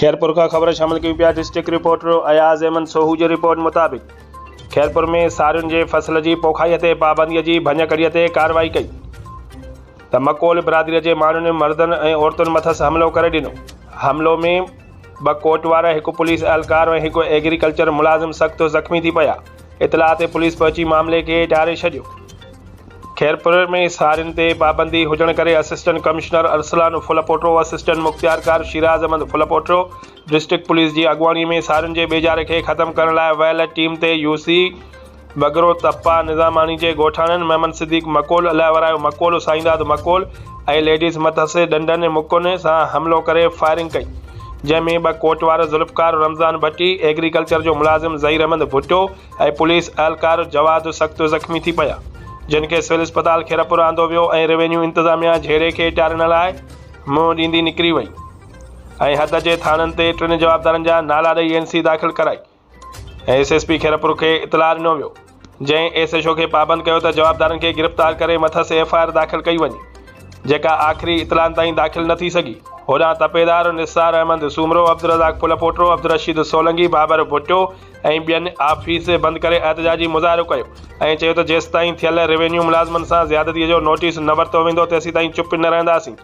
خيرپور کان خبر شامل ڪيون پيا ڊسٽرڪٽ رپورٽر اياز احمد سوهو جي رپورٽ مطابق خيرپور ۾ سارين جي فصل جي پوکائي تي پابندي جي ڀڃڪڙي تي ڪارروائي ڪئي ته مڪول برادري جي ماڻهن مردن ۽ عورتن مٿس حملو ڪري ڏنو حملو ۾ ٻه ڪوٽ وارا هڪ پوليس اهلڪار ۽ هڪ ايگريڪلچر ملازم سخت زخمي ٿي پيا اطلاع تي پوليس پهچي معاملي کي ٽاري ڇڏيو. خيرپور ۾ سارين تي پابندي هجڻ ڪري assistant commissioner Arsalan Phulpoto, assistant مختيارڪار شيراز احمد ڦلپوٽو، ڊسٽرڪٽ پوليس جي اڳواڻي ۾ سارين جي ٻيجاري کي ختم ڪرڻ لاء ويل ٽيم تي يوسي بگرو تپا نظاماڻي جي ڳوٺاڻن محمد صديق مڪول، الهه ورايو مڪول، سائينداد مڪول ۽ ليڊيز مٿس ڏنڊن مڪن سان حملو ڪري فائرنگ ڪئي جنهن ۾ ٻه ڪوٽوار ذوالفقار رمضان ڀٽي، ايگريڪلچر جو ملازم ظهير احمد ڀٽو، ۽ پوليس اهلڪار جواد سخت زخمي ٿي پيا، جن کي سول اسپتال خيرپور آندو ويو ۽ روينيو انتظاميا جهيڙي کي ٽارڻ لاء منهن ڏيندي نڪري وئي ۽ حد جي ٿاڻن تي ٽن جوابدارن جا نالا ڏئي اين سي داخل ڪرائي ۽ ايس ايس پي خيرپور کي اطلاع ڏنو ويو، جنهن ايس ايڇ او کي پابند ڪيو ته جوابدارن کي گرفتار ڪري مٿس ايف I R داخل ڪئي وڃي. جيڪا آخري اطلاعن تائين داخل نه ٿي سگهي. هوڏانهن تپيدار نثار احمد سومرو، عبدالرزاق ڦلپوٽو، عبدالرشيد سولنگي، بابر ڀٽو ۽ ٻين آفيس بند ڪري احتجاجي مظاهرو ڪيو ۽ چيو ته جيستائين ٿيل روينيو ملازمن سان زيادتي جو نوٽيس نه ورتو ويندو تيسيتائين چپ نه رهنداسين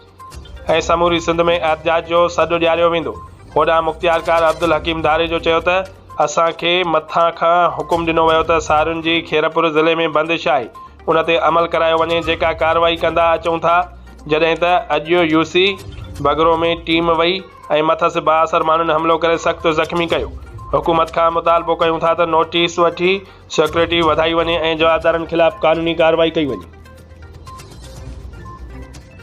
۽ سموري سنڌ ۾ احتجاج جو سڏ ڏياريو ويندو. هوڏانهن مختيارڪار عبدالحڪيم ڌاريجو چيو ته اسان کي مٿان کان حڪم ڏنو ويو ته سارين جي خيرپور ضلعي ۾ بندش آهي ان تي عمل ڪرايو وڃي جيڪا ڪارروائي ڪندا اچون ٿا جڏهن ته اڄ يو سي بگرو ۾ ٽيم وئي ۽ مٿس بااثر ماڻهن حملو ڪري سخت زخمي ڪيو حڪومت کان مطالبو ڪيون ٿا ته نوٽيس وٺي سيڪيورٽي وڌائي وڃي ۽ جوابدارن خلاف قانوني ڪارروائي ڪئي وڃي.